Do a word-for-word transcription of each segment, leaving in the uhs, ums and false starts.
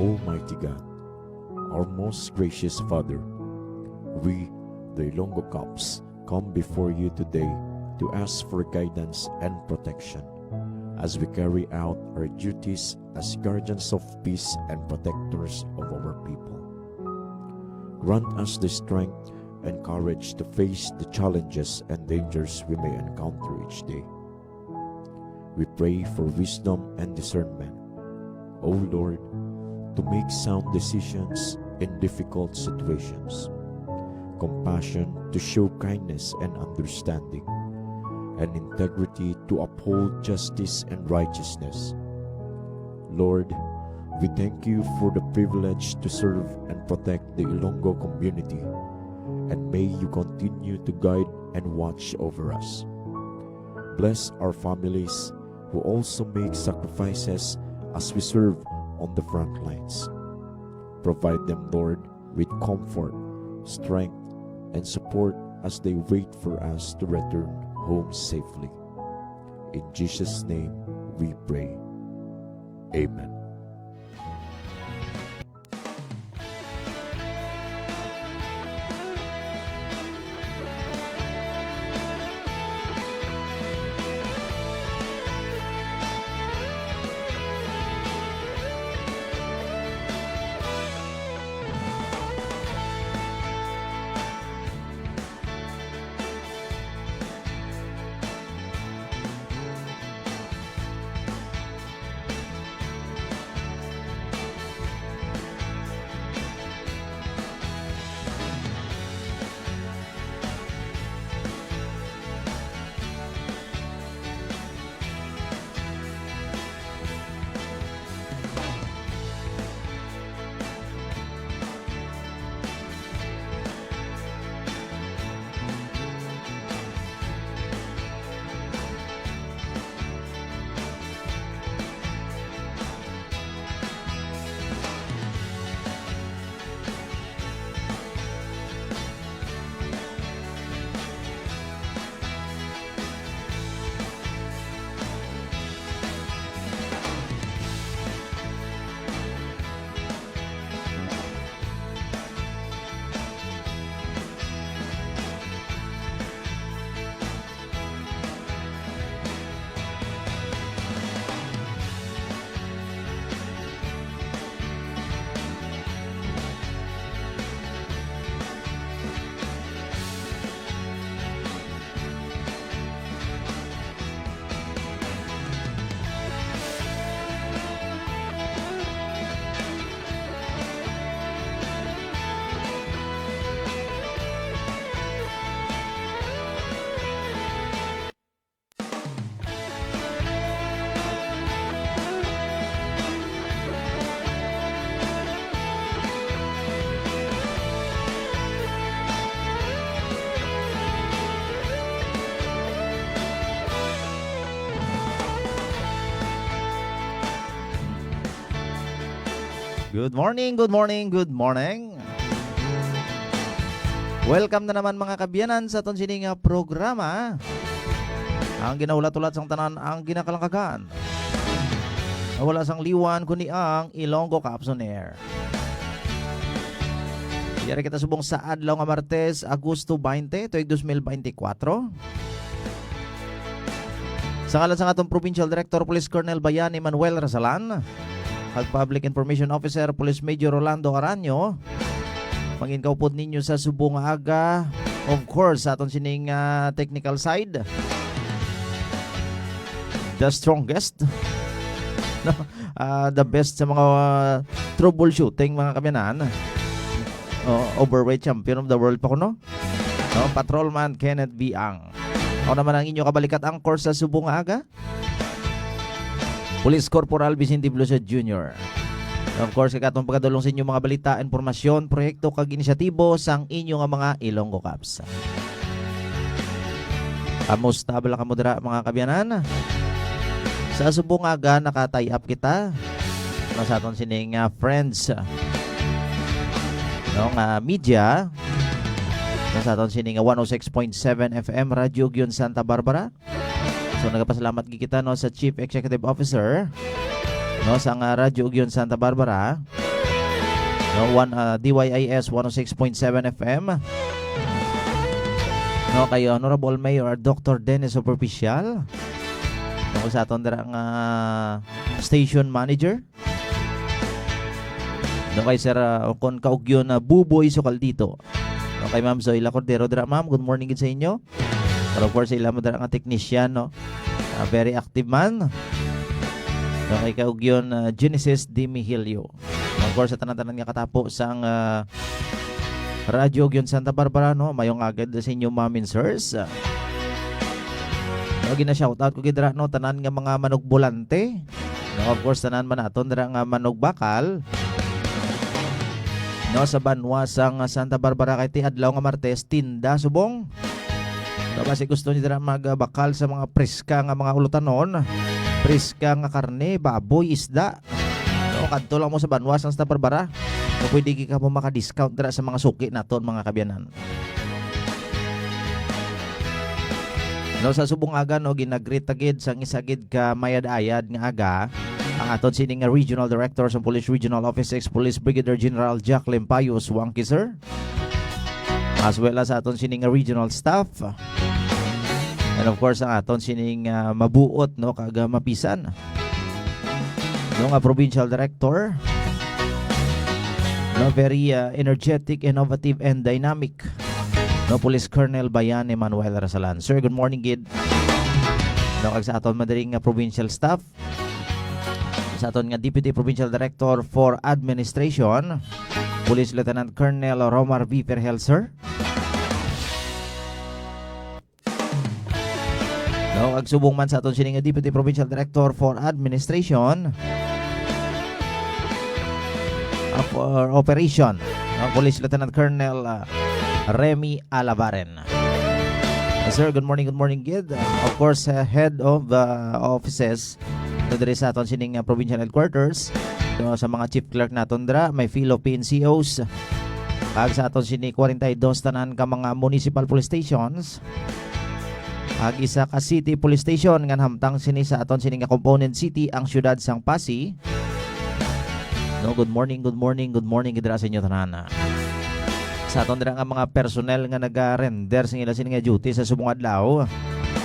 Almighty God, our most gracious Father, we, the Ilonggo Cops, come before you today to ask for guidance and protection as we carry out our duties as guardians of peace and protectors of our people. Grant us the strength and courage to face the challenges and dangers we may encounter each day. We pray for wisdom and discernment, O Lord, to make sound decisions in difficult situations, compassion to show kindness and understanding, and integrity to uphold justice and righteousness. Lord, we thank you for the privilege to serve and protect the Ilonggo community, and may you continue to guide and watch over us. Bless our families who also make sacrifices as we serve on the front lines. Provide them, Lord, with comfort, strength, and support as they wait for us to return home safely. In Jesus' name we pray. Amen. Good morning, good morning, good morning. Welcome na naman, mga kaabyanan, sa aton sini nga programa, ang ginahulat-hulat sang tanan, ang ginakalangkagan. Wala sang liwan, kundi ang Ilonggo Cops on Air. Yari kita subong sa adlaw nga Martes, Agosto twenty, tuig dos mil beintikwatro. Sa ngalan sang aton Provincial Director Police Colonel Bayani Manuel Rasalan, kag Public Information Officer Police Major Rolando Aranyo, mangin kaupod ninyo sa subong nga aga. Of course, sa aton sining, ah, technical side, the strongest. No? Ah, the best sa mga, ah, troubleshooting, mga kaabyanan. Oh, overweight champion of the world pa kuno. No? Patrolman Kenneth Biang. Ako naman ang inyo kabalikat anchor sa subong nga aga, Police Corporal Vicente Veloso Junior. Of course, kag atong pagadulong sa inyo mga balita, impormasyon, proyekto, kag inisyatibo sang inyo nga mga Ilonggo Cops. Kamusta bala kamo dira, mga kaabyanan? Sa subong nga aga, naka-tie up kita, no, sa aton sining, ah, friends, no, nga media, no, sa aton sining one oh six point seven F M Radyo Ugyon Santa Barbara. So, nagapasalamat gid kita, no, sa Chief Executive Officer, no, sang, ah, Radyo Ugyon Santa Barbara, No, one, ah, D Y I S one oh six point seven F M. No, kay Honorable Mayor Doctor Dennis Superficial. No, sa aton dira nga station manager. No, kay Sir, ah, o kon kaugyon na Buboy Sukaldito. No, kay Ma'am Zoila Cordero dira, ma'am. Good morning gid sa inyo. Pero of course, ila mo dira nga technician, no? Ah, very active man. No, kay kaugyon, ah, Genesis Dimihilio. Of course, sa tanan-tanan nga katapo sang, ah, Radyo Ugyon Santa Barbara, no? Mayong agad sa inyo, ma'am and sirs. Ah, gina-shoutout ko gid ra, no? Tanan nga mga manugbolante. No, of course, tanan man naton dira nga manugbakal. No, sa banwa sang Santa Barbara kay ti adlaw nga Martes, tinda subong. No, basi gusto niyo dira magbakal sa mga preska nga mga ulutanon, preska nga karne, baboy, isda. No, kadto lang mo sa banwa sang Santa Barbara. No, pwede gid ka mo maka-discount dira sa mga suki naton, mga kabyanan. No, sa subong aga, no, ginagreet ta gid sang isa gid ka mayad-ayad nga aga ang aton sini nga Regional Director sa Police Regional Office six, Police Brigadier General Jack Limpayos Wangki, sir. As well as aton sini nga regional staff. And of course, ang aton sining, ah, mabuot, no, kag, ah, mapisan, no, nga provincial director, no, very, ah, energetic, innovative, and dynamic, no, Police Colonel Bayan Emmanuel Rasalan. Sir, good morning gid. No, kag sa aton man diri nga provincial staff, sa aton nga Deputy Provincial Director for Administration, Police Lieutenant Colonel Romar V. Ferhel, sir. No, ag subong man sa aton sini nga Deputy Provincial Director for Administration, uh, for Operation, no, Police Lieutenant Colonel, uh, Remy Alabaren. Uh, sir, good morning, good morning gid. Uh, of course, uh, head of, uh, offices, no, diri sa aton sining, uh, provincial headquarters. So, sa mga chief clerk naton dira, may Philippine C Os. Kag sa aton sini forty-two tanan ka mga municipal police stations. Ag isa ka city police station nga nahamtang sini sa aton sini nga component city, ang siyudad sang Passi. No, good morning, good morning, good morning gid ra sa inyo tanan. Sa aton dira nga mga personnel nga naga-render sa ila sini nga duty sa subong adlaw,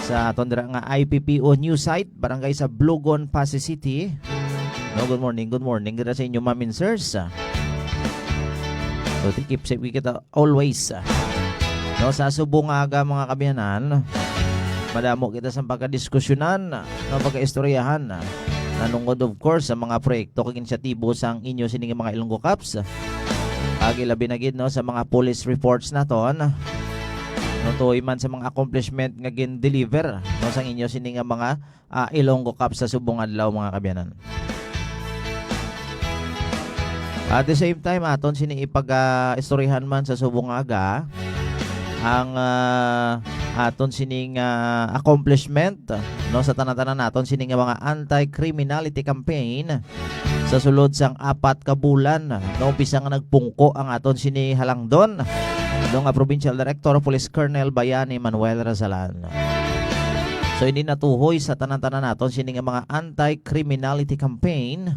sa aton dira nga I P P O news site, Barangay Sablogon, Passi City. No, good morning, good morning gid ra sa inyo, ma'am and sirs. So, to keep safe kita always. No, sa subong nga aga, mga kabyanan, madamo kita sa pagkadiskusyonan, no, pagkaistoryahan. Nanungod, of course, sa mga proyekto kag inisyatibo sang inyo sining mga Ilonggo Cops. Ag ilabi na gid, no, sa mga police reports naton. No, tuoy man sa mga accomplishment nga gin-deliver, no, sang inyo sini nga mga, ah, Ilonggo Cops sa subong adlaw, mga kabyanan. At the same time, aton sini ipag, ah, istoryahan man sa subong nga aga ang, ah, aton sining, ah, accomplishment, no, sa tanan-tanan naton sini nga mga anti-criminality campaign sa sulod sang apat ka bulan, no, bisan nga nagpungko ang aton sini halangdon, no, nga Provincial Director of Police Colonel Bayani Manuel Razalan. So, hindi natuhoy sa tanan-tanan naton sini nga mga anti-criminality campaign.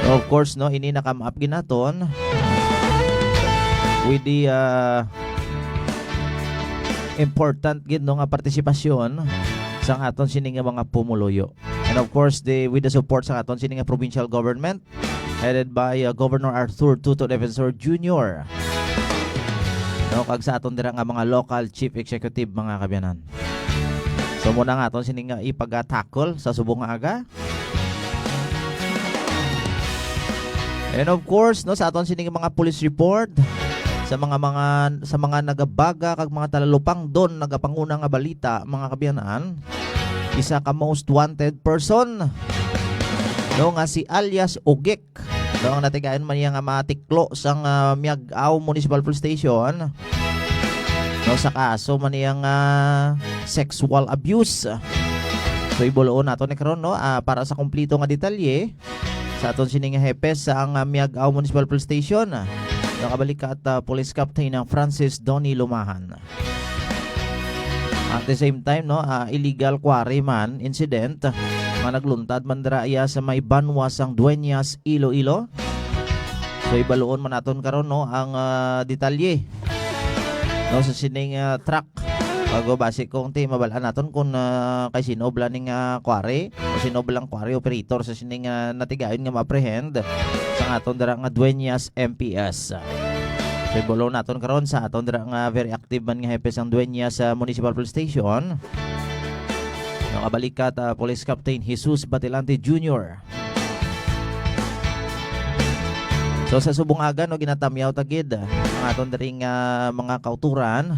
Of course, no, ini na-come up gid naton with the, uh, important gid, no, nga partisipasyon sa aton sini nga mga pumuluyo. And of course, the, with the support sa aton sini nga provincial government, headed by, uh, Governor Arthur Tuto Defensor Junior. No, kag sa aton dira nga mga local chief executive, mga kabyanan. So, muna nga aton sini nga ipag-tackle sa subong nga aga. And of course, no, sa aton sini nga mga police report, sa mga, mga, sa mga nagabaga kag mga talalupangdon, nagapanguna nga balita, mga kabyanan, isa ka most wanted person, no, nga si alias Ugik, no, ang natigayon man niya nga matiklo sang, ah, Miag-ao Municipal Police Station, no, sa kaso man niya nga sexual abuse. So, ibulon nato ni karon, no, ah, para sa kumplito nga detalye, sa aton sini nga hepe sa ang, ah, Miag-ao Municipal Police Station, ah, nakabalik ka at, ah, Police Captain ang Francis Donny Lumahan. At the same time, no, ah, illegal quarry man incident, ah, nga nagluntad man dira iya sa may banwa sang Dueñas, Iloilo. So, ibaluon man naton karon, no, ang, ah, detalye, no, sa sining, ah, truck. Bago basi kung ti mabal-an naton kung, ah, kay sino bala ning, ah, quarry o sino bala ang quarry operator sa sining, ah, natigayon nga ma-apprehend sa aton dira nga Dueñas M P S. So, ibaluon naton karon sa aton dira nga very active man nga hepe sang Dueñas, ah, Municipal Police Station. Ang kabalikat, ah, Police Captain Jesus Batilante Junior. So, sa subong aga, no, ginatamyaw ta gid ang aton diri nga mga kauturan,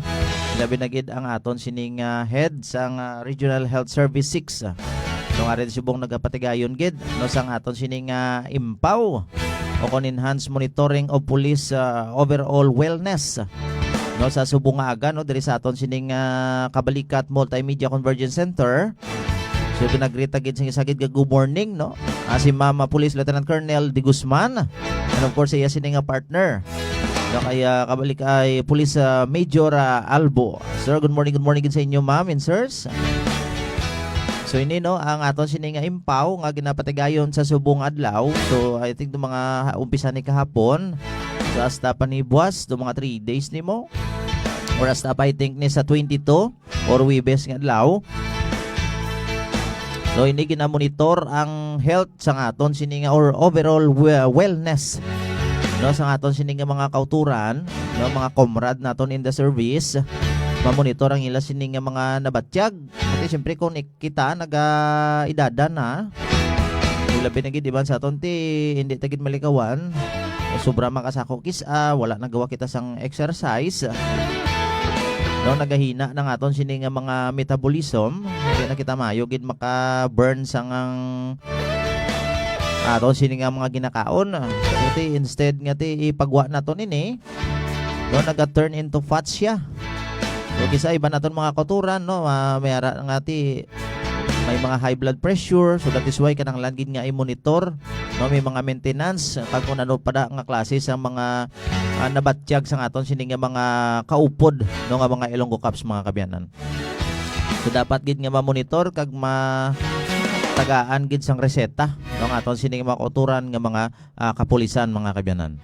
labi na gid ang aton sining, ah, head sang, ah, Regional Health Service six. So, nga rin subong nagapatigayon gid, no, sang aton sining, ah, impaw o kon enhanced monitoring of police, ah, overall wellness, no, sa subong nga aga, no, diri sa aton sining, ah, Kabalikat Multimedia Convergence Center. So, ginagreet ta gid sing isa gid nga good morning, no? Ah, si Ma'am, ah, Police Lieutenant Colonel De Guzman. And of course, iya sini nga partner. No, kay, ah, kabalik ay Police, ah, Major, ah, Albo. Sir, good morning, good morning gid sa inyo, ma'am and sirs. So, ini, no, ang aton sini nga impaw nga ginapatigayon sa subong adlaw. So, I think, do mga ha-, umpisa ni kahapon. So, hasta pa ni buwas, do mga three days nimo. Or hasta pa, I think, ni sa twenty-two or Webes nga adlaw. So, ini ginamonitor ang health sa aton sini nga or overall we-, wellness, no, sa aton sini nga mga kauturan, no, mga comrade naton in the service. Mamonitor ang ila sini nga mga nabatyag. Kasi siyempre kung ik-, kita naga-edada na, labi na gid iban sa aton ti hindi ta gid malikawan. Sobra makasako kis-a, wala nagawa kita sang exercise. No, nagahina na nga aton sini nga mga metabolism. Hindi na kita mayo gid maka-burn sang ang aton sini nga mga ginakaon. Buti instead nga ti ipagwa naton ini, no, naga-turn into fat siya. So, kisa iba naton mga kauturan, no, ah, may ara nga ti may mga high blood pressure, so that is why kinahanglan gid nga i-monitor, no, may mga maintenance, kag kung ano pa da nga klase sa mga, ah, nabatyag sa aton sini nga mga kaupod, no, nga mga Ilonggo Cups, mga kabyanan. So, dapat gid nga ma-monitor kag matagaan gid sang reseta, no, nga aton sini nga mga kauturan nga mga, ah, kapulisan, mga kabyanan.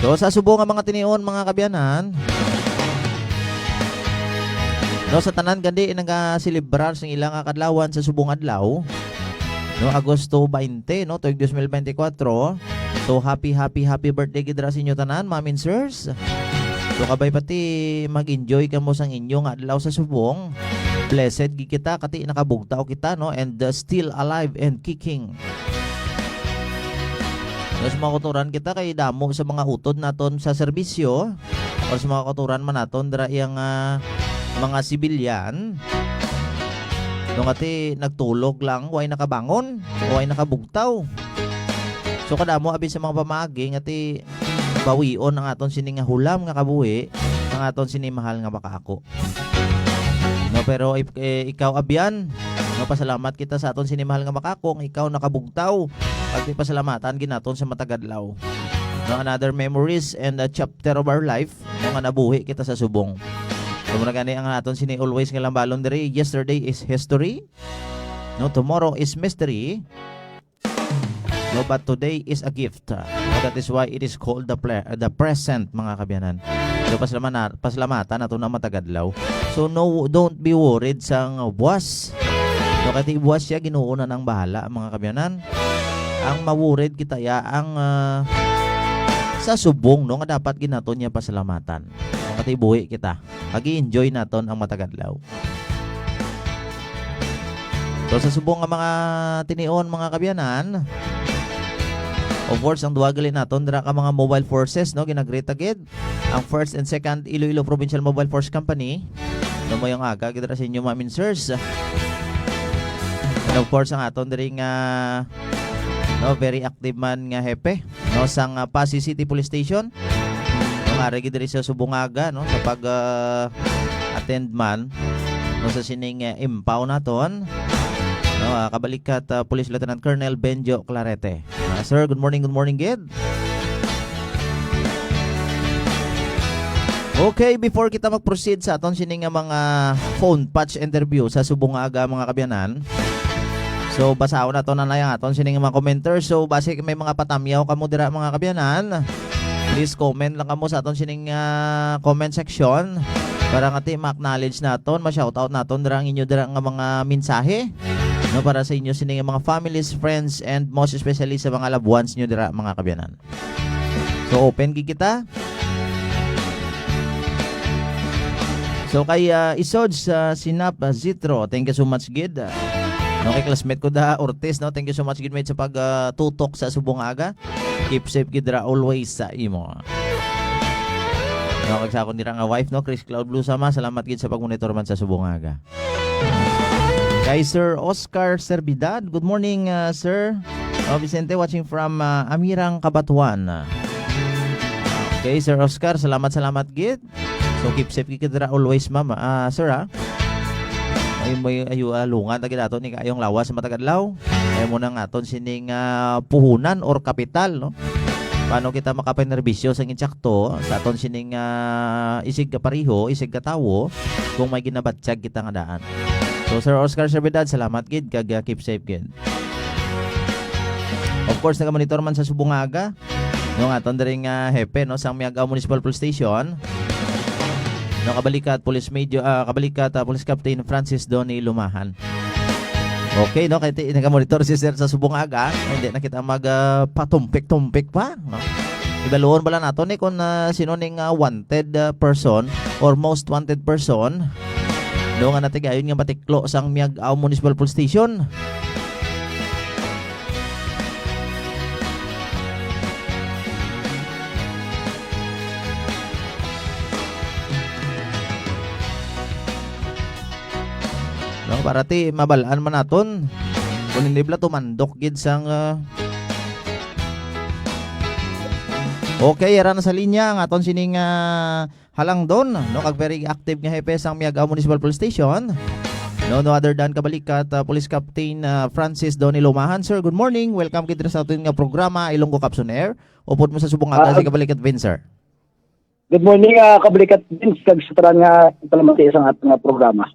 So, sa subong nga mga tinion, mga kabyanan, no, sa tanan gandi nga nagaselebrar sang ila nga kadlawan sa subong adlaw, no, Agosto twenty, no, tuig dos mil bente kwatro. So, happy, happy, happy birthday gid ra sa inyo tanan, ma'am and sirs. So, kabay pati mag-enjoy kamo sang inyo nga adlaw sa subong. Blessed gid kita, kati nakabugtaw kita, no? And, uh, still alive and kicking. Tapos mga kauturan kita kay damo sa mga utod naton sa serbisyo. Or sa mga kauturan man naton dira iyang, ah, mga sibilyan. No, kati nagtulog lang, way nakabangon, way nakabugtaw. So, kadamo abi sa mga pamaagi nga ti bawion ang aton sini nga hulam nga kabuhi, ang aton sini mahal nga makaako. No, pero if, eh, ikaw, abyan, no, pasalamat kita sa aton sini mahal nga makaako, nga ikaw nakabugtaw. Pagpasalamatan gid naton sa matag adlaw. No, another memories and a chapter of our life, no, nga nabuhi kita sa subong. So, muna gani ang aton sini always nga lambalon diri, yesterday is history, no, tomorrow is mystery, no, but today is a gift. Uh, that is why it is called the ple-, the present, mga kabyanan. So, pasalamana-, pasalamatan nato na matagadlaw. So, no, don't be worried sang buwas. No, kay buwas siya, Ginoo na nang bahala, mga kabyanan. Ang ma-worried kita ya, ang, ah, sa subong, no, nga dapat ginaton niya pasalamatan. No, kay buhi kita. Agi-enjoy naton ang matagadlaw. So, sa subong nga mga tinion, mga kabyanan, of course, ang duwa gali naton dira ka mga mobile forces, no, ginagreet ta gid ang first and second Iloilo Provincial Mobile Force Company. No, mayong aga gid ra sa inyo, ma'am and sirs. And of course, ang aton diri nga, no, very active man nga hepe, no, sang, ah, Passi City Police Station. No, ari gid diri sa subong nga aga, no, sa pag, ah, attend man, no, sa sining, ah, impaw naton. No, ah, kabalikat, ah, Police Lieutenant Colonel Benjo Clarete. Ah, sir, good morning, good morning, gid. Okay, before kita mag-proceed sa aton sini nga mga phone patch interview sa subong nga aga, mga kabyanan, So, basahon nato na lang ang aton sining mga commenters. So, basi may mga patamyaw kamo dira, mga kabyanan, please comment lang kamo sa aton sining, ah, comment section para nga ti ma-acknowledge naton, ma-shoutout naton dira ang inyo dira nga mga mensahe, no, para sa inyo sining mga families, friends, and most especially sa mga loved ones nyo dira, mga kabyanan. So, open gid kita. So, kay, ah, Isod sa Sinap, ah, Zitro, thank you so much gid. Ah, no, kay classmate ko da, Ortiz, no, thank you so much gid, mate, sa pag, ah, tutok sa subong nga aga. Keep safe gid ra always sa imo. No, kag sa akon dira nga wife, no, Chris Cloud Blue Sama, salamat gid sa pagmonitor man sa subong nga aga. Kay Sir Oscar Servidad, good morning, ah, sir. Oh, Vicente, watching from, ah, Amirang, Cabatuan. Okay, Sir Oscar, salamat, salamat gid. So, keep safe gid ra always, ma'am. Ah, sir, ah. Ay, may ayo, ah, lungan ta gid ato ni kaayong lawas sa matag adlaw. Ay mo nang aton sining, ah, puhunan or kapital, no? Paano kita makapanerbisyo sa insakto sa aton sining, ah, isig ka pariho, isig ka tawo, kung may ginabatyag kita nga daan? So, Sir Oscar Servidad, salamat gid kag, ah, keep safe gid. Of course, nagamonitor man sa subong nga aga, no, ang aton diri nga hepe, no, sang Miag-ao Municipal Police Station. No, kabalikat, Police Major, ah, kabalikat, ah, Police Captain Francis Donny Lumahan. Okay, no, kay ti-, nagamonitor si sir sa subong nga aga, hindi na kita mag, ah, patumpik-tumpik pa, no? Ibaluon bala nato ni kung, ah, sino ning, ah, wanted, ah, person or most wanted person, no, nga natigayon nga matiklo sang Miag-ao Municipal Police Station. No, para ti mabal-an man naton kung hindi bala tumandok gid sang, ah, okay, yara na sa linya ang aton sining, ah, halangdon, no, kag very active nga hepe sang Miag-ao Municipal Police Station. No, no other than kabalikat, ah, Police Captain, ah, Francis Donny Lumahan. Sir, good morning. Welcome gid sa aton nga programa, Ilonggo Caps on Air. Upod mo sa subong nga Ah, sa kabalikat, Vince, sir. Good morning, ah, kabalikat Vince, kag sa tanan nga palamati sa aton nga programa.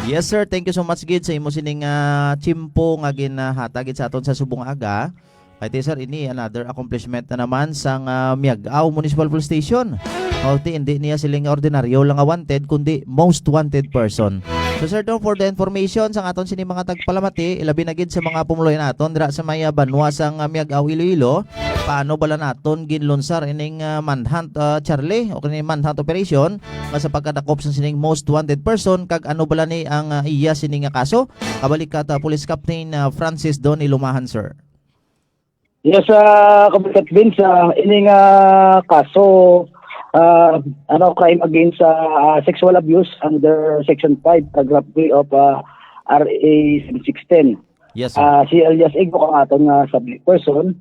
Yes, sir. Thank you so much gid sa imo sining, ah, tiyempo nga ginhatag gid sa aton sa subong aga. Kay ti, sir, ini another accomplishment na naman sang, ah, Miag-ao Municipal Police Station. Mao ti, hindi niya siling ordinaryo lang nga wanted, kundi most wanted person. So, sir, Dong, for the information sang aton sini mga tagpalamati, ilabi na gid sa mga pumuluyo naton dira sa may, ah, banwa sang, ah, Miag-ao, Iloilo, paano bala naton ginlunsar ining, ah, manhunt, ah, Charlie, o kini manhunt operation nga sa pagkadakop sa sining most wanted person, kag ano bala ni ang, ah, iya sini nga kaso? Kabalikat, ah, Police Captain, ah, Francis Donny Lumahan, sir. Yes, ah, kabalikat Vince, ah, ini nga kaso, ah, ano, crime against sa, ah, sexual abuse under Section five, Paragraph three of, ah, R A seven sixteen. Yes, sir. Ah, si alias Igok ang aton nga subject person.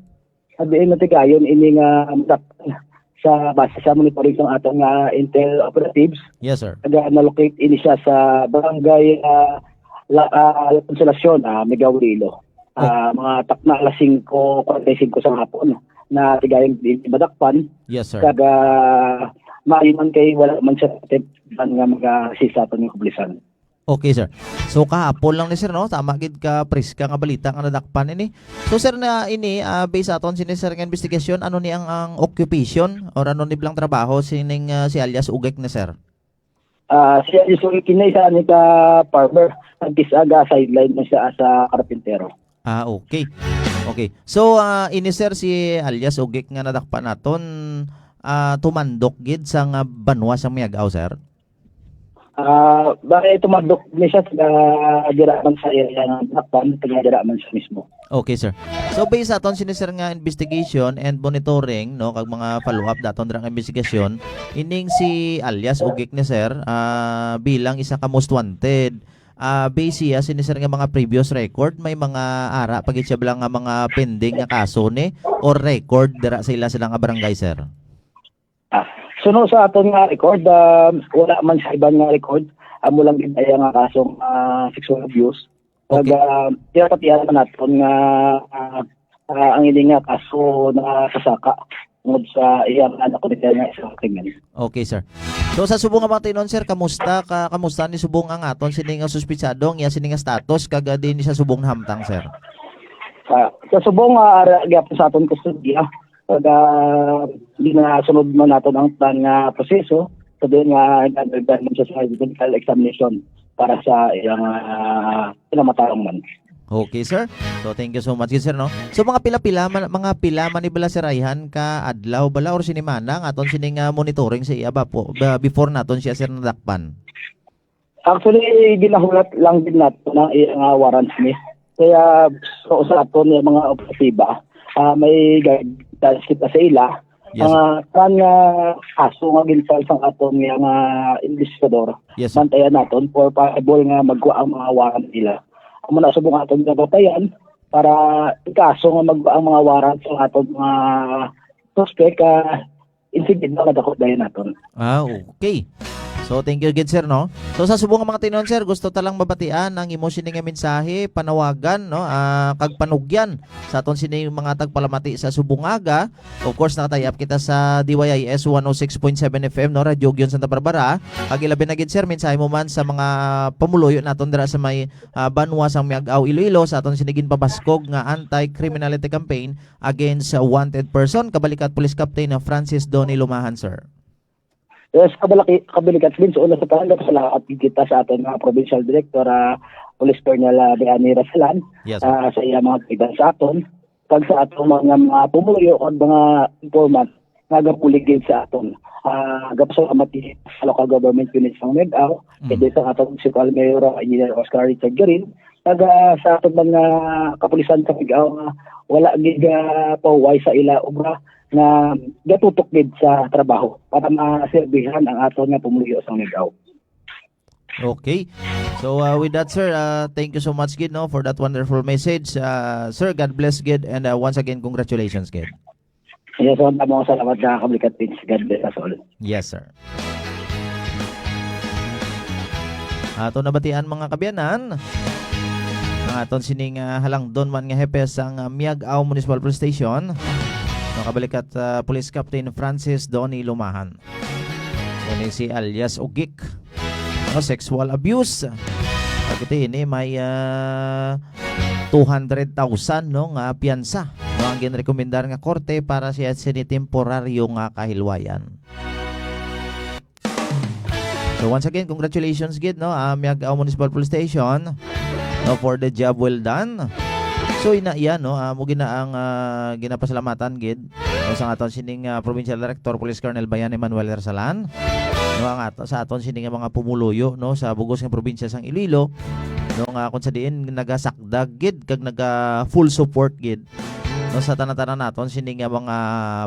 Sa diin natigayon ini nga madakpan sa base sa monitoring sang aton nga intel operatives. Yes, sir. Naga-, na-locate ini siya sa barangay, ah, La, ah, La Consolacion, ah, Miag-ao, Iloilo. Ah, mga takna alas singko kwarenta y singko sa hapon, no? Natigayon ini madakpan. Yes, sir. Kag, ah, maayo man kay wala man siya nga mag-assist sa aton nga kapulisan. Okay, sir. So, kahapon lang ni, sir, no? Tama gid ka, preska nga balita nga nadakpan ini. So, sir, na ini, ah, based sa aton sini, sir, nga investigasyon, ano ni ang, ang occupation or ano ni blang trabaho sining, ah, si alias Ugek ni, sir? Ah, si alias Ugek kini isa ni ka farmer. Nagkis-aga sideline na siya as a karpintero. Ah, okay. Okay. So, ah, ini, sir, si alias Ugek nga nadakpan naton, ah, tumandok gid sa nga banwa sa Miag-ao, sir? Ah, bali, tumandok ni siya, taga dira man sa area nga Blackpan, taga dira man siya mismo. Okay, sir. So, based sa aton sini, sir, nga investigation and monitoring, no, kag mga follow-up daton dira nga investigasyon, ining si alias Ugik ni, sir, ah, bilang isa ka most wanted, ah, based siya sini, sir, nga mga previous record, may mga ara pa gid siya bala nga mga pending nga kaso ni or record dira sa ila sila nga barangay, sir? Ah, suno sa aton nga record, ah, wala man sa iban nga record. Amo lang gid iya nga kasong, ah, sexual abuse. Kag, Okay. ah, pinapatihan man naton nga, ah, ah, ang ini nga kaso nakasaka tungod sa iya nga nakomete nga isang krimen. Okay, sir. So, sa subong nga mga tinon, sir, kamusta ka, kamusta ni subong ang aton sini nga suspitsado, ang iya sini nga status, kag, ah, di ni siya subong nahamtang, sir? Ah, sa subong nga ara gyapon sa aton kustodiya, pag, ah, ginasunod man naton ang plan nga proseso, sa diin nga nag-undergo man siya sa medical examination para sa iyang, ah, kinamatarong man. Okay, sir. So, thank you so much, sir, no? So, mga pila-pila man, mga pila man ni bala, sir, ayhan ka adlaw bala or sinimana ang aton sining, ah, monitoring sa iya ba po, ba, before naton siya, sir, nadakpan? Actually, ginahulat lang din nato ang iya nga warrants ni. Kaya, so, sa aton nga mga operatiba, ah, may guidance kita sa ila. Yes, sir. Ah, kan nga kaso nga gin-file sang aton nga, nga investigador, yes, sir, bantayan naton for possible nga magkuha ang mga warrant nila. Amo na subong aton nga bantayan para ikaso nga magkuha ang mga warrant sa aton mga suspect, ah, insigid na madakop dayon naton. Ah, okay. So, thank you gid, sir, no? So, sa subong nga mga tinon, sir, gusto ta lang mabatian ang imo sini nga mensahe, panawagan, no? Ah, kag panugyan sa aton sini mga tagpalamati sa subong nga aga. Of course, naka-tie up kita sa D Y I S one oh six point seven F M, no? Radyo Ugyon Santa Barbara. Kag ilabi na gid, sir, mensahe mo man sa mga pumuluyo naton dira sa may, ah, banwa sang Miag-ao, Iloilo, sa aton sini ginpabaskog nga anti-criminality campaign against sa wanted person, Kabalikat Police Captain na Francis Donny Lumahan, sir. Yes, kabalaki-, Kabalikat Vince, una sa tanan, salamat kita sa aton mga provincial director, ah, Police Colonel, ah, Diani Rasalan, yes, sir, ah, sa iya mga pagdaan sa aton, kag sa aton mga, mga pumuyo kag mga informant nga gapuligid sa aton. Ah, gapasalamat kita sa local government unit sang Miag-ao, mm, kay sa aton Municipal Mayor, ah, Engineer Oscar Richard Garin, kag, ah, sa aton mga kapulisan sa Miag-ao nga wala gid, ah, pahuway sa ila obra nga gatutok gid sa trabaho para maserbihan ang aton nga pumuluyo sa Miag-ao. Okay. So, uh, with that, sir, uh, thank you so much gid, no, for that wonderful message. Uh, sir, God bless gid, and, uh, once again, congratulations gid. Yes, sir. Maraming salamat, uh, Kabalikat Vince. God bless us all. Yes, sir. Ato nabatian, mga kaabyanan, ang aton sining, ah, halangdon man nga hepe sang, ah, Miag-ao Municipal Police Station, no, Kabalikat, ah, Police Captain Francis Donny Lumahan. Ini si alias Ugik, no, sexual abuse. Pag ito ini may, ah, two hundred thousand, no, nga piyansa, no, ang ginrekomendar nga korte para siya sini temporaryo nga kahilwayan. So, once again, congratulations gid, no, ah, Miag-ao Municipal Police Station, no, for the job well done. So, ina iya, no, ah, mo gina ang, ah, ginapasalamatan gid, no, sa aton sining, ah, Provincial Director Police Colonel Bayan Emmanuel Rasalan, no, ang ato, sa aton sining mga pumuluyo, no, sa bugos nga probinsya sang Iloilo, no, nga kung sa diin nagasakdag gid kag naga full support gid, no, sa tanan-tanan naton sini nga mga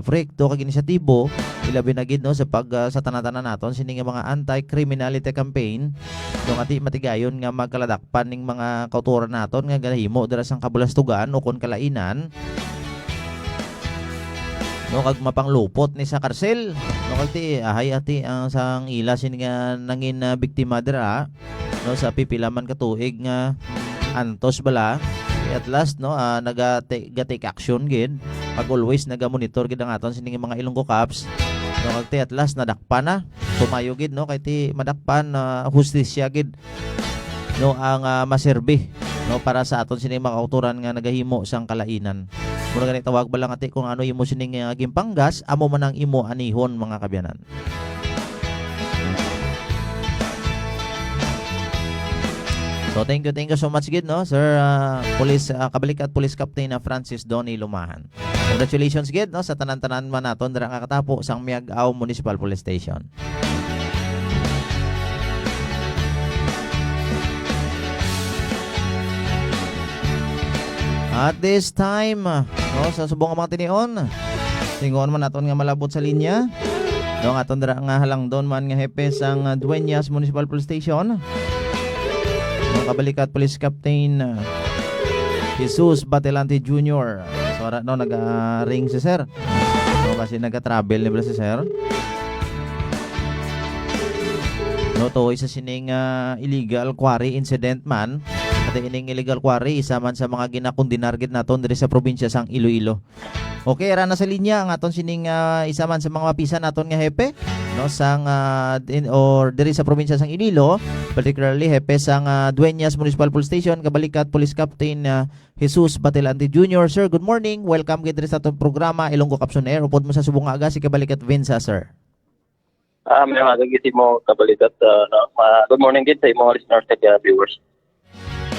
proyekto kag inisyatibo, ilabi na gid, no, sa pag, ah, sa tanan-tanan naton sini nga mga anti-criminality campaign, no, nga ti matigayon nga magkaladakpan ning mga kautoran naton nga gahimo dira sang kabulastugan o kon kalainan, no, kag mapanglupot ni sa karsel, no, kag ti ahay ati ang sang ila sini nga nangin, ah, biktima dira, no, sa pipila man ka tuig nga antos bala, at last, no, ah, naga-, ga-take action gid. Pag always naga-monitor gid ang aton sining mga Ilonggo Cops, no, kag ti at last nadakpan na. Tumayo gid, no, kay ti madakpan na hustisya gid, no, ang, ah, maserbi, no, para sa aton sining mga kautoran nga nagahimo sang kalainan. Mura gani tawag bala nga ti kung ano imo sining, ah, gimpanggas, amo man ang imo anihon, mga kaabyanan. So, thank you, thank you so much gid, no, Sir, ah, Police, ah, Kabalikat Police Captain na Francis Donny Lumahan. Congratulations gid, no, sa tanan-tanan man naton dira nga katapo sang Miag-ao Municipal Police Station. At this time, no, sa subong nga mga tinion, tinguon man naton nga malabot sa linya, no, ang aton dira nga halangdon man nga hepe sang, ah, Dueñas Municipal Police Station, ang Kabalikat Police Captain, ah, Jesus Batelante Junior. So, ara, no, naga-ring si sir. No, kasi naga-travel ni bala si sir. No, tuhoy sa sining, ah, illegal quarry incident man. Pati ining illegal quarry, isa man sa mga ginakondenar gid naton diri sa probinsya sang Iloilo. Okay, ara na sa linya ang aton sining, ah, isa man sa mga mapisan naton nga hepe, no, sang, ah, din, or diri sa probinsya sang Iloilo, particularly hepe sang, ah, Dueñas Municipal Police Station, kabalikat Police Captain, ah, Jesus Batilante Junior. Sir, good morning. Welcome gid diri sa atong programa, Ilonggo Caption Air. Upod mo sa subong nga aga, si kabalikat Vince, ah, sir. Ah, may mga gid mo kabalikat, ah, no? Ma-, good morning gid sa imo listeners at, ah, viewers.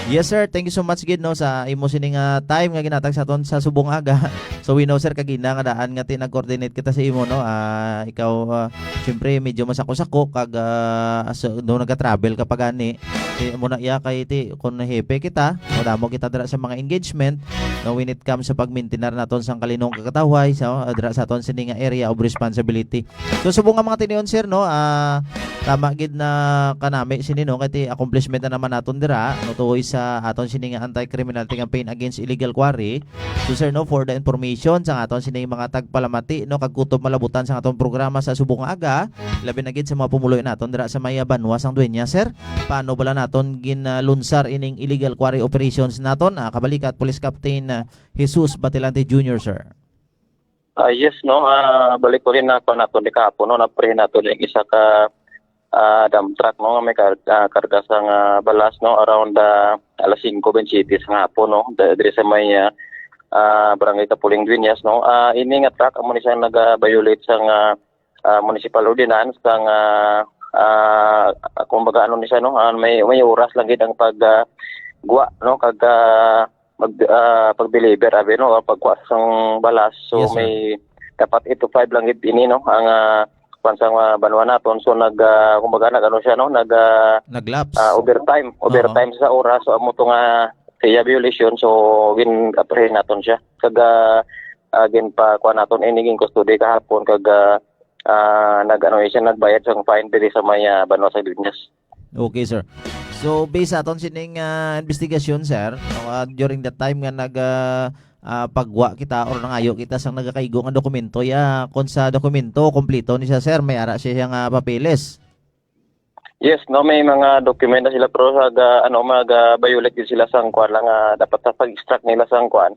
Yes, sir. Thank you so much gid, no, sa imo sini nga time nga ginatag sa aton sa subong aga. So we know, sir, kagina nga daan nga ti nag-coordinate kita sa imo, no. Ah, ikaw, ah, siyempre medyo masako-sako kag, ah, so, do nagatravel ka pa gani. Ti mo na iya kay ti kun hepe kita, madamo kita dira sa mga engagement, no, when it comes sa pagmintinar naton sang kalinong kakatawhay sa, ah, dira sa aton sini nga area of responsibility. So, subong nga mga tinion, sir, no, ah, tama gid na kanami sini, no, kay ti accomplishment na naman naton dira, no, tuhoy sa aton sini nga anti-criminality campaign against illegal quarry. So, sir, no, for the information sa aton sini mga tagpalamati, no, kag kutob malabutan sa aton programa sa subong nga aga, labi na gid sa mga pumuloy naton dira sa may banwa sang Dueñas, sir. Paano bala naton ginlunsar ining illegal quarry operations naton? Ah, kabalikat, Police Captain, ah, Jesus Batilante Junior, sir. Ah, yes, no. Ah, balik ko rin na pa nato ni kahapon, no, naprehin nato yung isa ka, ah, dump truck, no, nga may kar-, ah, karga sang, ah, balas, no, around, ah, alas singko bente sa hapon, no, da-, diri sa may, ah, ah, Barangay Tapuling, Dueñas, no. Ah, ini nga truck amo ni siya naga-violate sang, ah, ah, municipal ordinance sang, ah, ah, kumbaga, ano ni siya, no, ah, may, may oras lang gid ang pag, ah, guwa, no, kag, ah, mag, ah, pag-deliver, abi, no, o pagkuha sang balas. So, Yes, sir. may dapat eight to five lang gid ini, no, ang, ah, kwan sang, ah, banwa naton. So, nag, ah, kumbaga, nag, ano siya, no, nag, ah, Nag-lapse. ah, overtime. Oo. Overtime sa oras. So, amo to nga siya violation. So, gin-apprehend naton siya. Kag, ah, ah, ginpakuha naton ini, gin-custody kahapon. Kag, ah, ah, nag, ano siya, nagbayad sang fine diri sa may, ah, banwa sa Dueñas. Okay, sir. So, based sa aton sining, ah, investigasyon, sir, no, ah, during the time nga nag, ah, ah, pagwa kita or nangayo kita sang nagakaigo nga dokumento, ya, kung sa dokumento, kompleto ni siya, sir, may ara siya nga papeles. Yes, no, may mga dokumento sila, pero sa ga-, ano, mag, ah, violate din sila sang kwan lang, ah, dapat sa pag-extract nila sang kwan,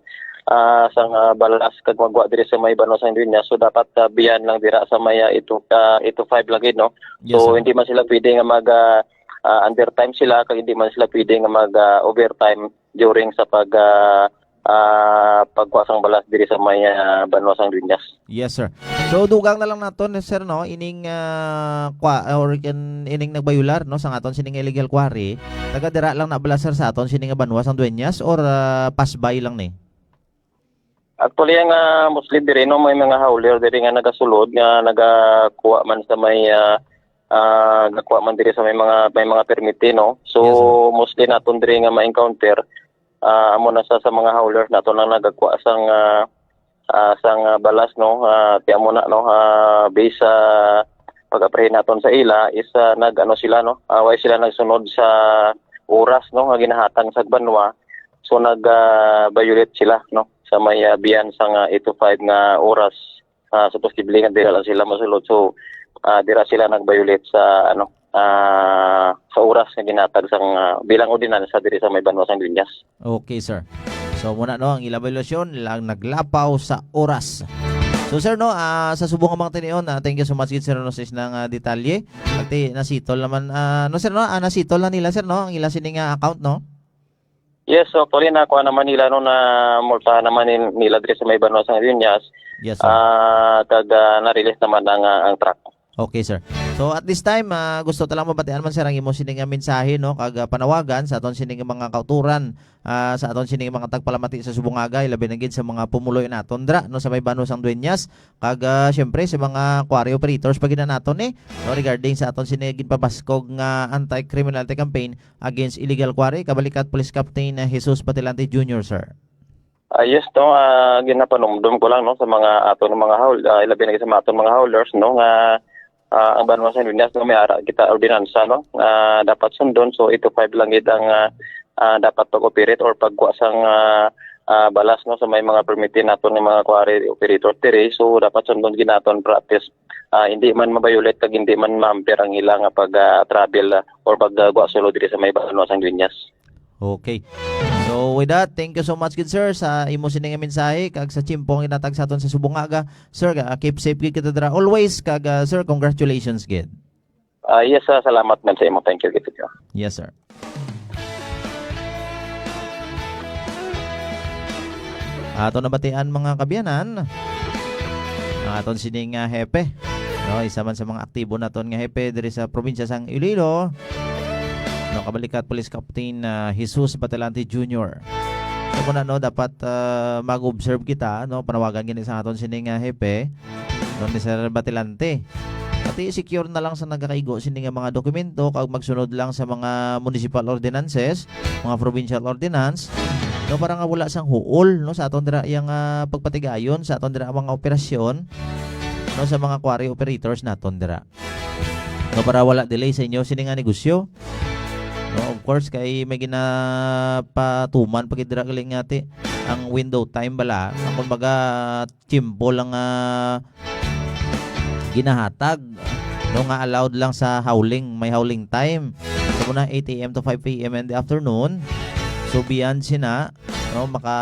ah, sang, ah, balas kag magwa diri sa may banwa sang Dueñas. So, dapat, ah, beyond lang dira sa may, ah, eight to, ah, eight to five lang gid, no? Yes, So, sir. hindi man sila pwede nga mag, ah, ah, undertime sila, kag hindi man sila pwede nga mag, ah, overtime during sa pag, ah, ah, pagkuha sang balas diri sa may, ah, banwa sang Dueñas. Yes, sir. So, dugang na lang naton, sir, no? Ining, ah, kwa-, or kin-, ining nagbayular, no, sa aton sining illegal quarry, taga dira lang na bala, sir, sa aton sining banwa sang Dueñas, or, ah, pasbay lang ni? Actually, ang, ah, mostly diri, no, may mga hauler diri nga nagasulod, nga nagakuha man sa may, ah, ah, gakuha man diri sa may mga, may mga permit, no? So, Yes, sir. mostly naton diri nga ma-encounter, ah, amo na sa, sa mga haulers naton ang nagakuha sang, ah, ah, sang, ah, balas, no? Ah, ti amo na, no? Ah, based sa pag-apprehend naton sa ila is, ah, nag-ano sila, no? Ah, way sila nagsunod sa oras, no, nga ginahatag sa banwa. So, nag, ah, violate sila, no, sa may, ah, beyond sang, ah, eight to five nga oras. Ah, so, posible nga dira lang sila masulod. So, ah, dira sila nag-violate sa, ano, ah, sa oras nga ginhatag sang, ah, bilang ordinansa diri sa may banwa sang Dueñas. Okay, sir. So, muna, no, ang ilang violasyon lang naglapaw sa oras. So, sir, no, ah, sa subong nga mga tinion, ah, thank you so much gid, sir, no, sa isang, ah, detalye. Pati nasitol naman, ah, no, sir, no, ah, nasitol na nila, sir, no, ang ilang sining, ah, account, no? Yes, so, actually, nakuha naman nila, no, na multa naman ni-, nila diri sa may banwa sang Dueñas. Yes, sir. Ah, kag, ah, na-release naman ang, ah, ang truck. Okay, sir. So, at this time, ah, gusto ta lang mabatian man, sir, ang imo sini nga mensahe, no, kag, ah, panawagan sa aton sini nga mga kauturan, ah, sa aton sini nga mga tagpalamati sa subong nga aga, labi na gid sa mga pumuloy naton dra, no, sa may banwa sang Dueñas, kag, ah, siyempre sa mga quarry operators pa gid na naton, eh, no, regarding sa aton sini ginpabaskog nga anti-criminality campaign against illegal quarry. Kabalikat, Police Captain, ah, Jesus Batilante Junior, sir. Ah, yes, no, ah, ginapanumdom ko lang, no, sa mga aton mga haul-, ah, ilabi na sa mga aton mga haulers, no, nga, ah, ang banwa sa Dueñas, no, may ara kita ordinansa, no, nga dapat sundon. So, eight to five lang gid ang, ah, ah, dapat pag-operate or pagkuha sang, ah, ah, balas, no, sa may mga permit naton nga mga quarry operators diri. So, dapat sundon gid naton practice. Ah, hindi man ma-violate kag hindi man ma-hamper ang ila nga pag, ah, travel, ah, or pagkuha sulod diri sa may banwa sang Dueñas. Okay. So, with that, thank you so much gid, sir, sa imo sini nga mensahe kag sa tiyempo nga ginhatag sa aton sa subong nga aga. Sir, ah, keep safe gid kita dira always kag, ah, sir, congratulations gid. Ah, yes, ah, salamat man sa imo. Thank you gid, sir. Yes, sir. Ato nabatian, mga kabyanan, ang aton sining, ah, hepe, no, isa man sa mga aktibo naton nga hepe diri sa probinsya sang Iloilo, no, kabalikat Police Captain, ah, Jesus Batalante Junior. So, muna, no, dapat, ah, mag-observe kita, no, panawagan gini sa aton sining, ah, hepe, no, ni Sir Batalante. Pati secure na lang sa nagakaigo sini nga mga dokumento kag magsunod lang sa mga municipal ordinances, mga provincial ordinance, no, para nga wala sang huol, no, sa aton dira yang, ah, pagpatigayon sa aton dira mga operasyon, no, sa mga quarry operators naton dira. No, para wala delay sa inyo sini nga negosyo. No, of course, kay may ginapatuman pa gid dira gali nga ti ang window time bala. Ang kumbaga, tiyempo lang nga ginahatag, no, nga allowed lang sa howling, may howling time. So, muna eight a m to five p m in the afternoon. So, beyond sina, no, maka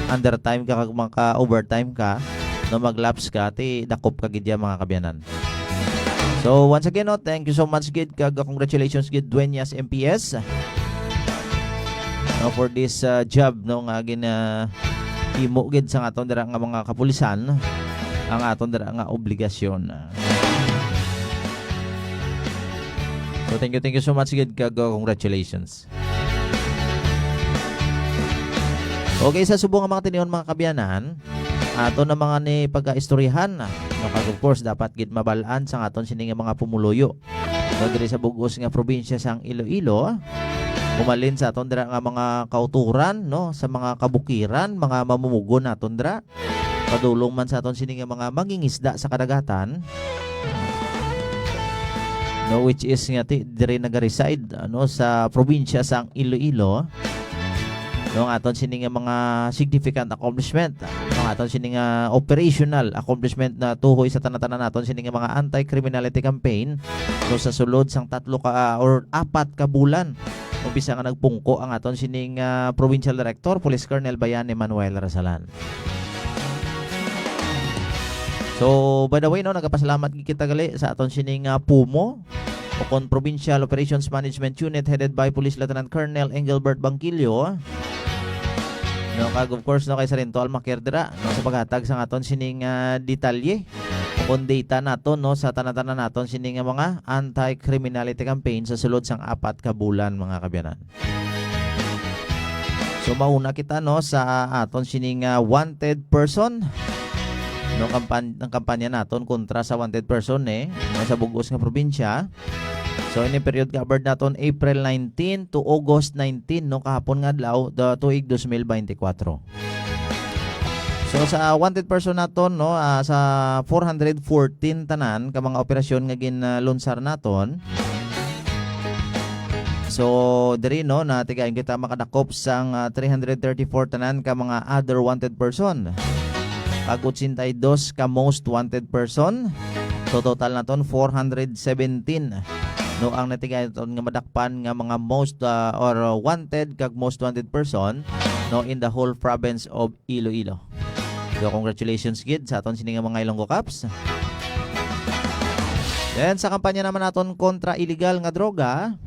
undertime ka kag maka overtime ka, no, mag-lapse ka, ti dakop ka gid ya, mga kabyanan. So, once again, no, thank you so much gid kag congratulations gid, Dueñas M P S, no, for this, uh, job, no, nga gin, uh, himo gid sa aton dira nga mga kapulisan, ang aton dira nga obligasyon. So, thank you, thank you so much gid kag, uh, congratulations. Okay, sa subong nga mga tinion, mga kabyanan, ato na mga ni pagkaistoryahan, no, kag of course, dapat gid mabal-an sa aton sini nga mga pumuluyo, no, diri sa bug-os nga probinsya sang Iloilo, umalin sa aton dira nga mga kauturan, no, sa mga kabukiran, mga mamumugon naton dira, padulong man sa aton sini nga mga mangingisda sa kadagatan, no, which is nga ti, diri nagareside, ano, sa probinsya sang Iloilo, no, ang aton sini nga mga significant accomplishment, ang aton sini nga operational accomplishment na tuhoy sa tanan-tanan naton sini nga mga anti-criminality campaign, no, sa sulod sang tatlo ka, ah, or apat ka bulan umpisa nga nagpungko ang aton sining, ah, Provincial Director, Police Colonel Bayani Manuel Rasalan. So, by the way, no, nagapasalamat gid kita gali sa aton sining, ah, POMO, o kon Provincial Operations Management Unit, headed by Police Lieutenant Colonel Engelbert Bangkilio. No, kag of course, no, kay Sargento Almaquer dira, no, sa paghatag sa aton sining, ah, detalye o kon data naton, no, sa tanan-tanan naton sini nga mga anti-criminality campaign sa sulod sang apat ka bulan, mga kabyanan. So, mauna kita, no, sa aton sini nga wanted person, no, kampan-, ang kampanya naton kontra sa wanted person, eh, nga sa bug-os nga probinsya. So, ini period covered naton April nineteen to August nineteen, no, kahapon nga adlaw, the tuig dos mil bente kwatro. So, sa wanted person naton, no, ah, sa four hundred fourteen tanan ka mga operasyon nga ginlunsar naton. So, diri, no, natigayon kita makadakop sang, ah, three hundred thirty-four tanan ka mga other wanted person. Kag ochenta y dos ka most wanted person. So, total naton four hundred seventeen, no, ang natigayon nga madakpan nga mga most, ah, or, ah, wanted kag most wanted person, no, in the whole province of Iloilo. So, congratulations gid sa aton sini nga mga Ilonggo Cops. Then, sa kampanya naman naton kontra illegal nga droga,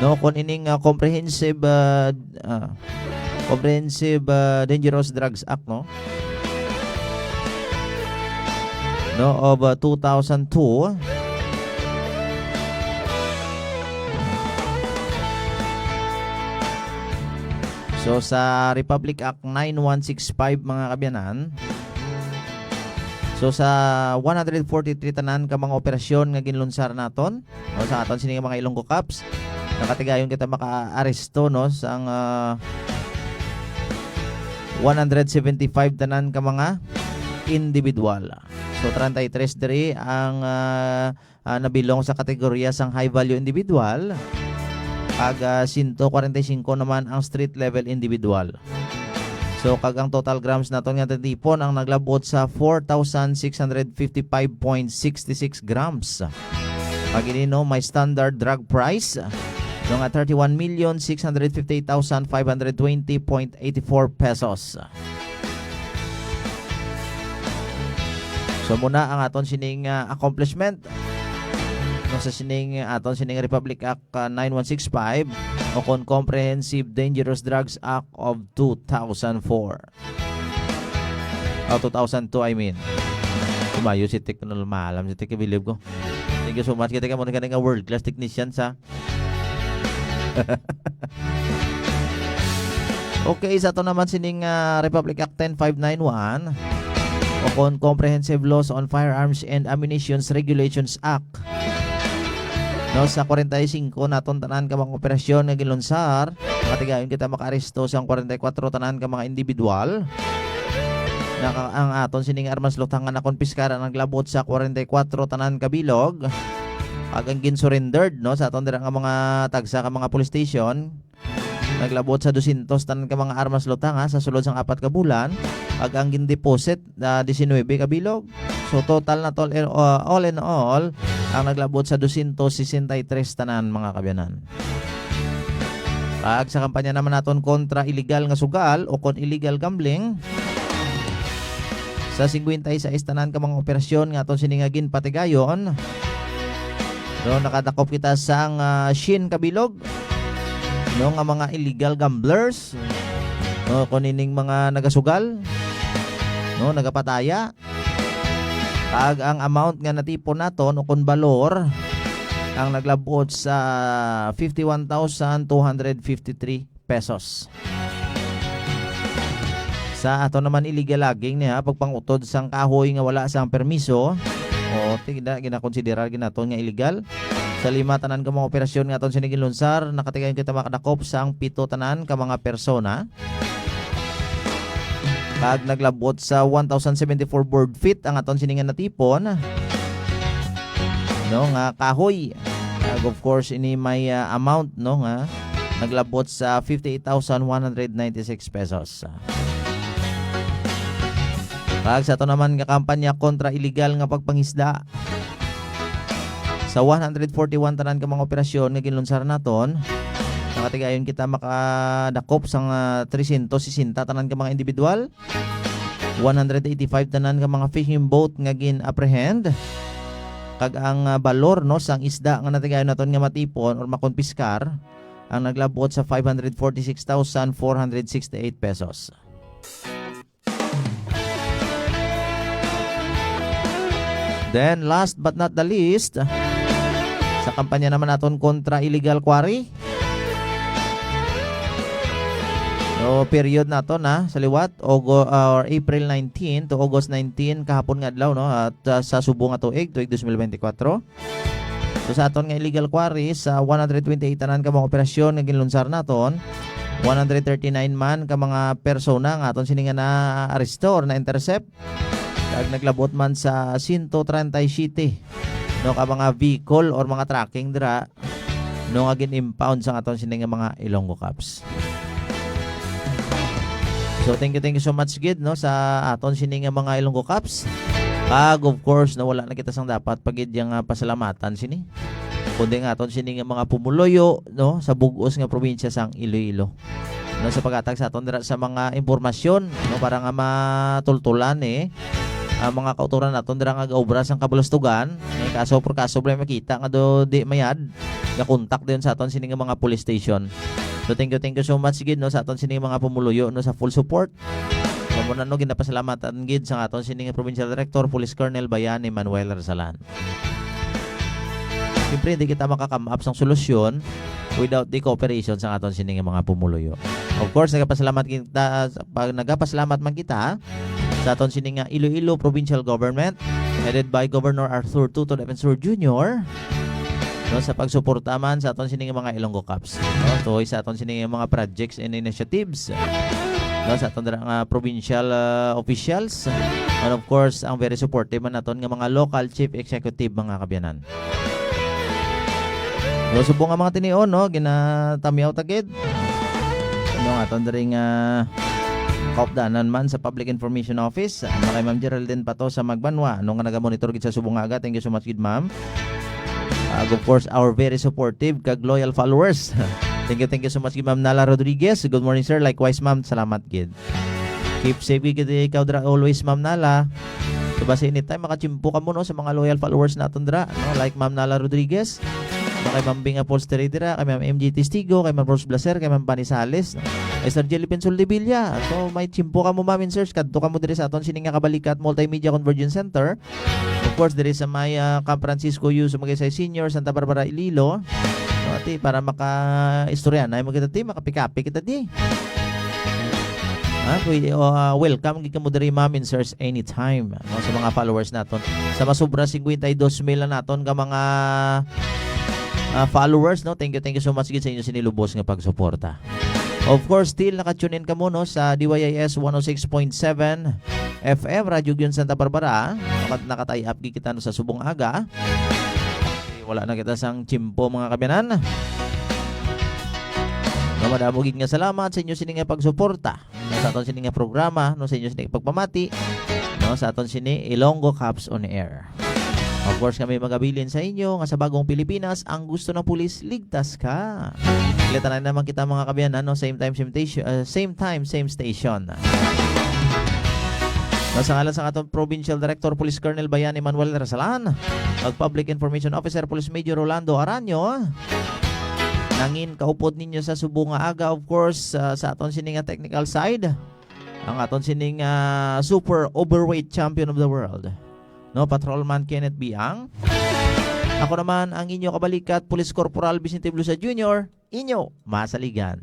no, kung ining, ah, comprehensive, ah, ah, comprehensive, ah, dangerous drugs act, no, no, of, ah, two thousand two. So, sa Republic Act nine one six five, mga kabyanan, so, sa one hundred forty-three tanan ka mga operasyon nga ginlunsar naton, no, sa aton sini nga mga Ilonggo Cops, nakatigayon kita makaaresto, no, sang, ah, one hundred seventy-five tanan ka mga individual. So, treinta y tres diri ang, ah, ah, nabilong sa kategorya sang high value individual, kag, ah, sento kwarenta y singko naman ang street level individual. So, kag ang total grams naton nga natipon ang naglab-ot sa four thousand six hundred fifty-five point six six grams. Kag ini, no, may standard drug price, no, nga thirty-one million six hundred fifty-eight thousand five hundred twenty point eighty-four pesos. So, muna ang aton sining, ah, accomplishment, no, sa sining aton sining Republic Act, ah, nine one six five, o kon Comprehensive Dangerous Drugs Act of two thousand four. Oh, two thousand two, I mean. Kumayo si Tek, normal lang si Tek, bilib ko. Thank you so much. Kita ka mo na nga world class technician sa. Okay, sa ato naman sining, ah, Republic Act ten five nine one, o kon Comprehensive Laws on Firearms and Ammunitions Regulations Act. No, sa forty-five naton tanan ka mga operasyon nga ginlunsar, nakatigayon kita makaaresto sang forty-four tanan ka mga individual. Naka-, ang aton sining armas lutangan na konpiskar ang naglabot sa forty-four tanan ka bilog. Ag ang gin-surrendered, no, sa aton dira nga mga tagsa ka mga police station, naglabot sa dosyentos tanan ka mga armas lutangan sa sulod sang apat ka bulan. Ag ang gin-deposit na diecinuebe ka bilog. So, total na tol-, uh, all in all, ang naglabot sa dosyentos sesenta y tres tanan, mga kabyanan. Pag sa kampanya naman naton kontra illegal nga sugal o kon illegal gambling, sa singkwenta y sais tanan ka mga operasyon nga aton sini nga ginpatigayon, no, nakadakop kita sang, ah, syen ka bilog, no, nga mga illegal gamblers, no, kon ining mga nagasugal, no, nagapataya. Kag ang amount nga natipon naton o kon balor, ang naglabot sa fifty-one thousand two hundred fifty-three pesos. Sa ato naman illegal logging niya, pagpangutod sang kahoy nga wala sang permiso, o tigda, ginakonsiderar ginaton nga illegal. Sa lima tanan ka mga operasyon nga aton sini ginlunsar, nakatigayon kita makadakop sang pito tanan ka mga persona. Kag naglabot sa one thousand seventy-four board feet ang aton sini nga natipon, no, nga kahoy. Kag of course, ini may, ah, amount, no, nga naglabot sa fifty-eight thousand one hundred ninety-six pesos. Kag sa ato naman nga kampanya kontra illegal nga pagpangisda, sa one hundred forty-one tanan ka mga operasyon nga ginlunsar naton, nakatigayon kita makadakop sang, ah, tresyentos sesenta tanan ka mga individual, one hundred eighty-five tanan ka mga fishing boat nga gin-apprehend, kag ang, ah, balor, no, sang isda nga natigayon naton nga matipon or makonpiskar, ang naglabot sa five hundred forty-six thousand four hundred sixty-eight pesos. Then, last but not the least, sa kampanya naman naton kontra illegal quarry. So, period naton, ha, sa liwat, Ogo-, or April nineteen to August nineteen, kahapon nga adlaw, no, at, ah, sa subong nga tuig, tuig twenty twenty-four. So, sa aton nga illegal quarries, sa one hundred twenty-eight tanan ka mga operasyon nga ginlunsar naton, one hundred thirty-nine man ka mga persona nga aton sini nga na-arresto or na-intercept, kag naglabot man sa sento treinta y siete, no, ka mga vehicle or mga trucking dira, no, nga gin-impound sang aton sini nga mga Ilonggo Cops. So, thank you, thank you so much gid, no, sa aton sini nga mga Ilonggo Cops. Kag, of course, no, wala na kita sang dapat pa gid yang, ah, pasalamatan sini, kundi nga aton sini nga mga pumuluyo, no, sa bug-os nga probinsya sang Iloilo, no, sa paghatag sa aton dira sa mga impormasyon, no, para nga matultulan, eh, ang mga kautoran naton dira nga gaobra sang kabulastugan, eh, kaso por kaso, bro, makita nga do di mayad, gakontak din sa aton sini nga mga police station. So, thank you, thank you so much gid, no, sa aton sini nga mga pumuluyo, no, sa full support. Amo na, no, ginapasalamatan gid sa aton sini nga Provincial Director, Police Colonel Bayani Manuel Arsalan. Siyempre, hindi kita maka-come up sang solusyon without the cooperation sa aton sini nga mga pumuluyo. Of course, nagapasalamat kita, pag nagapasalamat man kita sa aton sini nga Iloilo Provincial Government, headed by Governor Arthur Tutod Defensor Junior, no, sa pagsuporta man sa aton sini nga mga Ilonggo Cops, no, tuhoy sa aton sini nga mga projects and initiatives, no, sa aton dira nga provincial, ah, officials, and of course, ang very supportive man naton nga mga local chief executive, mga kabyanan. So, subong nga mga tinion, no, ginatamyaw ta gid, no, ang aton diri nga kaupdanan man sa Public Information Office, ano, kay Ma'am Geraldine Pato sa Magbanwa, no, nga nagamonitor gid sa subong nga aga. Thank you so much gid, ma'am. Ah, Of course, our very supportive kag loyal followers. Thank you, thank you so much kay Ma'am Nala Rodriguez. Good morning, sir. Likewise, ma'am. Salamat gid. Keep safe gid ikaw dira always, Ma'am Nala. So, basi anytime makachimpo ka mo, no, sa mga loyal followers naton dira, no? Like Ma'am Nala Rodriguez, no, kay Ma'am Bing Upholstery dira, kay Ma'am M J Testigo, kay Ma'am Rose Blaser, kay Ma'am Pani Sales, no? Kay Sir Jelly Pinsul de Villa. So, may chimpo ka mo, ma'am and sirs, kadto ka mo diri sa aton sini nga Kabalikat Multimedia Convergence Center. Of course, diri sa may, ah, Camp Francisco U, sa Magsaysay Senior, Santa Barbara, Iloilo. No, ati, para maka-istorya na mo kita, ti, makapikapi kita, ti. Ha? Pwede, o, ah, welcome gid kamo diri, ma'am and sirs, anytime, no, sa mga followers naton. Sa masobra fifty-two mil na naton nga mga, ah, followers, no? Thank you, thank you so much gid sa inyo sini lubos nga pagsuporta. Of course, still naka-tune in kamo, no, sa D Y I S one oh six point seven F M, Radyo Gion Santa Barbara. Naka-, naka-tie up gid kita, no, sa subong aga. Wala na kita sang tiyempo, mga kaabyanan. No, madamo gid nga salamat sa inyo sini nga pagsuporta, no, sa aton sini nga programa, no, sa inyo sini nga pagpamati, no, sa aton sini Ilonggo Cops on Air. Of course, kami magabilin sa inyo nga sa bagong Pilipinas, ang gusto ng pulis, ligtas ka. Kita na naman kita, mga kaabyanan, no? Same time, same station, uh, same time, same station. No, sa ngalan sa aton Provincial Director, Police Colonel Bayan Emmanuel Rasalan, ag Public Information Officer, Police Major Rolando Aranyo, nangin kaupod ninyo sa subong nga aga, of course, uh, sa aton sini nga technical side, ang aton sining, ah, super overweight champion of the world, no, Patrolman Kenneth Biang. Ako naman ang inyo kabalikat, Police Corporal Vicente Blusa Junior, inyo masaligan.